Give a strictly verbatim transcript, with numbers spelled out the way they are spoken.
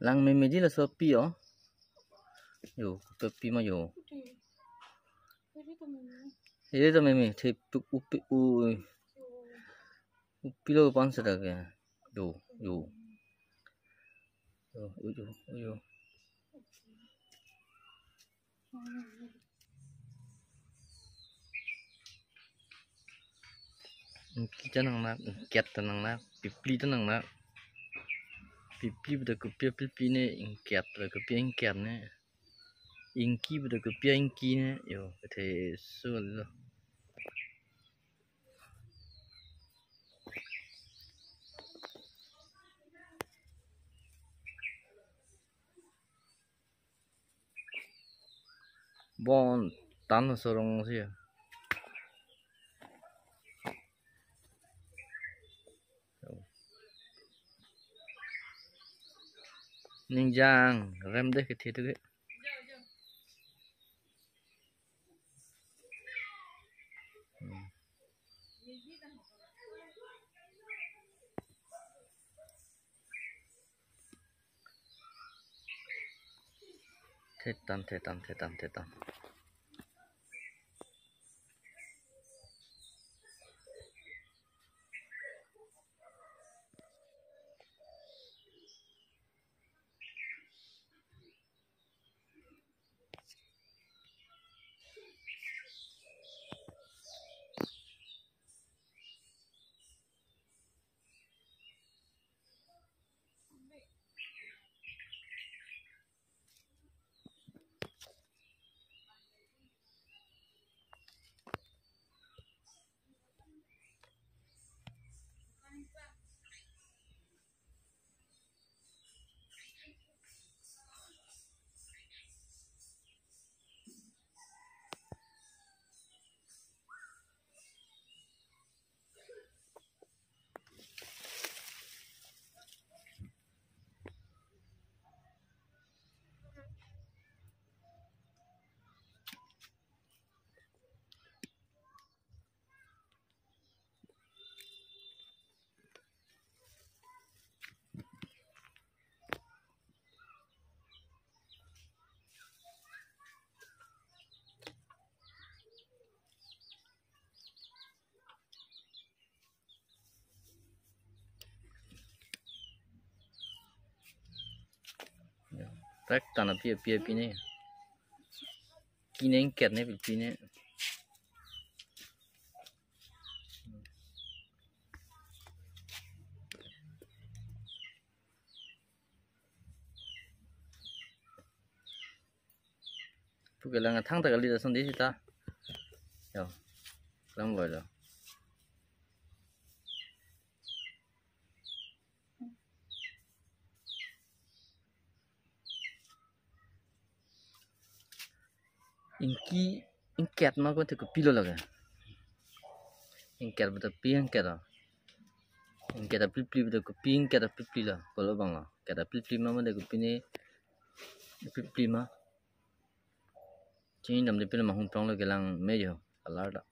Lang meme di laso api o. Yo, kopi api ma yo. Ere to meme. Thep tuk upi u. Upi lo pan sa dak ya. Yo, yo. Yo, yo, yo, yo. Ingki ta nangnak, ingket ta nangnak, pipli ta nangnak. Pipli pada kopi apipli ne, ingket pada kopi ingket ne. Ingki pada kopi ingki ne, yo, kethe su lo. Bon tan sorong si ya. Ningjang rem deh kethe tu ke. Hmm. Thetan, thetan, thetan, thetan. Trek tan api api api ne. Ki ne ingket ne pipli ne. Pu kelang athang ta kali ta son di sita. Yo. Kelang boy lo. Ingki ingket ma ko te kopi lo lage. Ingket betul pi ingket lo. Ingket apipli betul kopi ingket apipli lo. Kolo bang lo. Ingket apipli ma ma de kopi ne apipli ma. Chini dam de pil mahung prong lo kelang mejo. Alar da.